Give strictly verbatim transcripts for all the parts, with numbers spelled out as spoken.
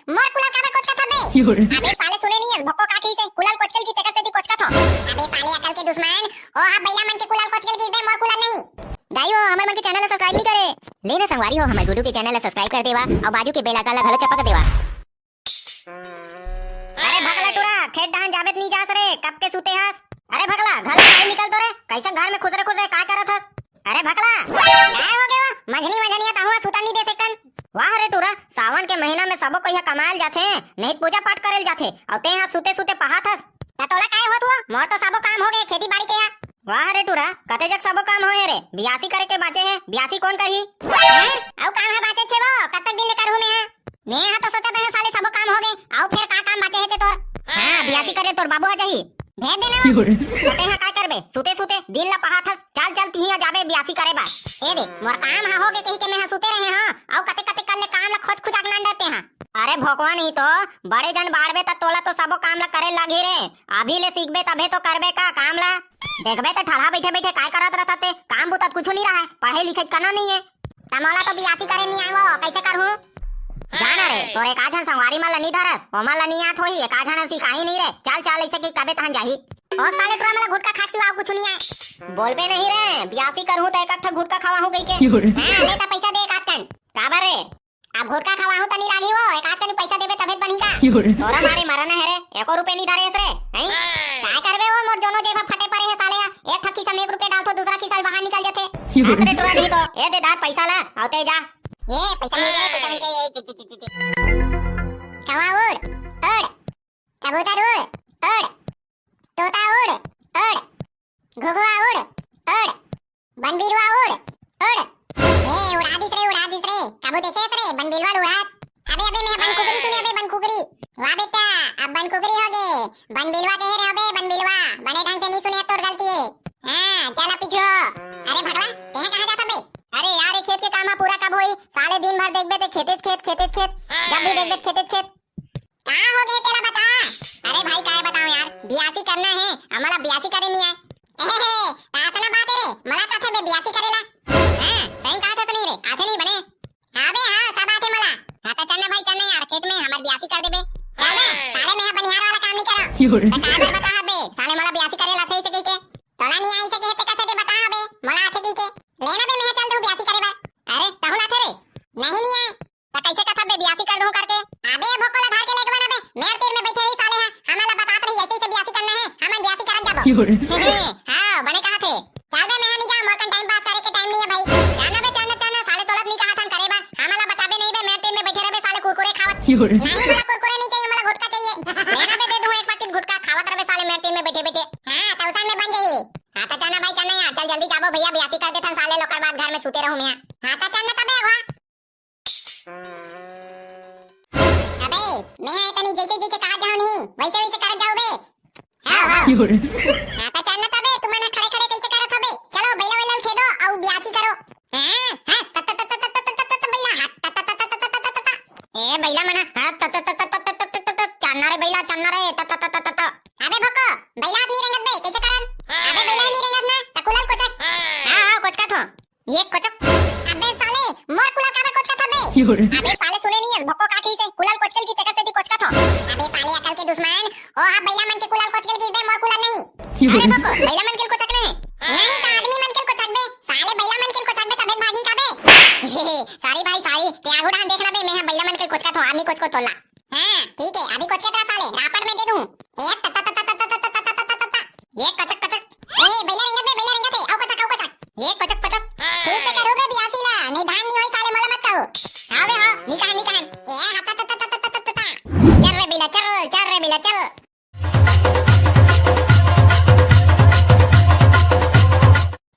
मोर कुलल काबर कोचकत हस बे? अबे साले सुने नहीं हस, भोको का कहिसे? कुलल कोचके ल गिस तेकर सेती कोचकत हों। अबे साले अकल के दुश्मन, ओ हा बइला मन के कुलल कोचके ल गिस बे, मोर कुलल नहीं। दाई हो, हमर मन के channel ला subscribe नहीं करे। ले ना संगवारी हो, हमर गुड्डू के channel ला subscribe कर देवा अउ बाजू के bell icon ला घलो चपक देवा। अरे भकला टूरा, खेत डहन जाबे त नहीं जास रे, कब के सुते हस? अरे भकला, घर ले बाहर निकल तो रे, कइसन घर में खुसरे खुसरे का करत हस? अरे भकला, काय हो गे वो? मंझनी मंझनिया तहूँ सुता नहीं दे सकन। वाह रे टूरा, सावन के महीना में सबो कोई ह कमाए ल जाथे, नहीं त पूजा पाठ करे ल जाथे, अउ तें ह सुते सुते पहात हस। त तोला काय होत हुआ? मोर तो सबो काम हो गे खेती बाड़ी के ह। वाह रे टूरा, कते जग सबो काम होए रे, बियासी करे के बाचे हे, बियासी कोन करही? हैं? अउ काम ह बाचे छे वो, कतक दिन ले करहूँ मैं ह? मैं ह तो सोचत रहें साले सबो काम हो गे, अउ फेर का काम बाचे हे ते तोर? हाँ, बियासी करे तोर बाबू आ जाही। भेज देना वो। तो तें ह का करबे? सुते सुते दिन ला पहात हस। चल चल, तिही आ जाबे बियासी करे बर। ए दे, मोर काम ह हो गे कही के मैं ह सुते रहें हाँ, अउ कते कते कर ले काम ला खोज खुजाक नान रहते हाँ। अरे भोकवा नहीं तो, बड़े जन बाढ़बे त तोला तो सबो काम ला करे लागही रे। अभी ले सीखबे तभे तो करबे का काम ला। देखबे त ठलहा बइठे बइठे काय करत रहत ते, काम बुता त कुछु नहीं रहय, पढ़े लिखे कना नहीं है। त मोला तो बियासी करे नहीं आय वो, कइसे करहूँ? जाना रे, तोर एक आध झन संगवारी मन ला नहीं धरस, ओमन ला नहीं आत होही, एक आध झन सिखाही नहीं रे। चल चल, अइसे कही कबे तहन जाही। ओ साले टूरा, मोला घुटका खा खिलाओ, कुछु नहीं आय। बोलबे नहीं रे, बियासी करहूँ त एक आध ठा घुटका खवाहूँ कहिके। हाँ, ले त पइसा दे एक आध कन। काबर रे? अब घुटका खवाहूँ त नहीं लागही वो, एक आध कन पइसा देबे तभे त बनही का? तोरा मारे मरना हे रे, एको रुपया नहीं धरे हस रे, हैं? काय करबे वो, मोर दोनों जेब फटे पड़े हे साले ह, एक ठा खिसा में एक रुपया डालथों, दूसरा खिसा बाहर निकल जाथे। हाथ रे टूरा नहीं तो, ए दे दार पइसा ला, अउ ते जा। ए, पइसा मिल गे, पइसा मिल गे, ए, ति, ति, ति, ति, ति। कौवा उड़, उड़। कबूतर उड़, उड़। तोता उड़, उड़। घुघुआ उड़, उड़। बनबिलवा उड़, उड़। ए, उड़ा दिस रे, उड़ा दिस रे। कभू देखे हस रे, बनबिलवा ल उड़ात? अबे, अबे, मैं बनकुकरी सुने, अबे, बनकुकरी। वाह बेटा, अब बनकुकरी हो गे। बनबिलवा कहे रे, अबे, बनबिलवा। बने ढंग से नहीं सुने, तोर गलती है। हाँ, चल अब पीछू। अरे भगला, तें कहाँ जात बे? अरे यार, ये खेत के काम ह पूरा कब होई? साले दिन भर देखबे ते खेतेच खेत, खेतेच खेत। जब भी देखबे खेतेच खेत। का हो गे तेला बता? अरे भाई, काय बताऊं यार, बियासी करना है, हमला बियासी करे नहीं आय। एहे, का अतना बात है रे, मला काथे बे बियासी करेला? हाँ, सही कहा था नहीं रे, आथे नहीं बने। हाँ बे, हाँ, सब आथे मला। हाँ, त चलना भाई, चलना यार, खेत में हमर बियासी कर देबे। चल बे, साले मैं बनिहार वाला काम नहीं करा। त काबर बता बे, साले मला बियासी करेला आथे इसे कहिके। तोला नहीं आई सके हे ते कसे दे बता बे, मला आथे कहिके। लेना बे, मैं चल दूं बियासी करे बर। अरे, तहू लाथे रे? नहीं, नहीं आय। त कइसे कथस बे बियासी कर दूं करके? अबे भोको ला धार के लेके बना बे, मेर तीर में बइठे रही साले ह, हमन ला बतात रही ऐसे ऐसे बियासी करना है, हमन बियासी करत जाबो। हाँ, बने कहा थे। चल बे मैं नहीं जाऊं, मोर कन टाइम पास करे के टाइम नहीं है भाई। चलना बे, चलना, चलना, साले तोला नहीं कहा था करे बर, हमन ला बताबे नहीं बे, मेर तीर में बइठे रहे बे साले कुरकुरे खावत। नहीं, मोला कुरकुरे नहीं चाहिए, मोला गुटखा चाहिए। लेना बे, दे दूं एक पैकेट गुटखा, खावत रहे साले मेर तीर में बइठे बइठे। हाँ, तौसन में बन जाही। हाँ, त चलना भाई, चलना यार, चल जल्दी जाबो भैया, बियासी कर देथन साले, ओकर बाद घर में सूते रहूं मैं। हाँ, त चलना तबे अगवा। अबे, मैं हा तनी जैसे जैसे कहा जाओ नहीं, वैसे वैसे करत जाओ बे। हाँ, हाँ। हाँ, त चलना तबे, तुमन खड़े खड़े कैसे करत हो बे? चलो, बैला वैला खेदो, अउ बियासी करो। हाँ, हाँ, त, त, त, त, त, त, त, त, त, बैला, हाँ, त, त, त, त, त, त, त, त, त। ए, बैला मन, हाँ, त, त, त, त, त, त, त, त, त, चलना रे बैला, चलना रे, त, त, त, त, त, त। अबे भक्को, बैला आप नहीं रेंगत बे, कैसे करन? अबे बैला नहीं रेंगत ना, त कुलल कोचक। हाँ, हाँ, कोचकत हों। ये कोचक। अबे साले, मोर कुलल काबर कोचकत हस बे? अबे साले सुने नहीं हस, भक्को का कहिसे, कुलल कोचके ल गिस तेकर सेती कोचकत हों। अबे साले अकल के दुश्मन, ओ हा बैला मन के कुलल कोचके ल गिस बे, मोर कुलल नहीं। अरे भक्को, बैला मन के ल कोचकना हे। नहीं त आदमी मन के ल कोचकबे, साले बैला मन के ल कोचकबे तभे भागही का बे? Sorry भाई, sorry, ते आगू डाहन देखना बे, मैं हा बैला मन के ल कोचकत हों, आदमी कोचको तोला। हाँ, ठीक है, अभी कोचकत रह साले, रापट में दे दूं। ए, त, त, त। ये कोचक, कोचक। ए, बैला रेंगत बे, बैला रेंगत हे, अउ कोचक, अउ कोचक। ये कोचक, कोचक। ठीक से करो बे बियासी ला, नहीं धान नहीं होई साले, मोला मत कहो। हाँ बे, हाँ, नहीं कहन, नहीं कहन। ए, हा, त, त, त। चल रे बैला, चल, चल रे बैला, चल।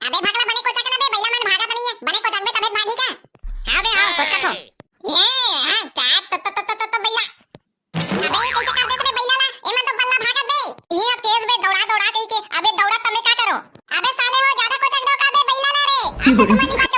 अबे भकला, बने कोचक ना बे, बैला मन भागत नहीं है, बने कोचकबे तभे भागही का? हाँ बे, हाँ, कोचकत हों। ये, हाँ, क्या, त, त, बैला। अबे, ये कैसे कर देस रे बैला ला? एमन तो बल्ला भागत बे। ये अब तेज बे, दौड़ा, दौड़ा कहिके। अबे, दौड़ा त मैं का करो? अबे साले हो, ज्यादा कोचक दो का बे बैला ला रे? अब तो तुमन नहीं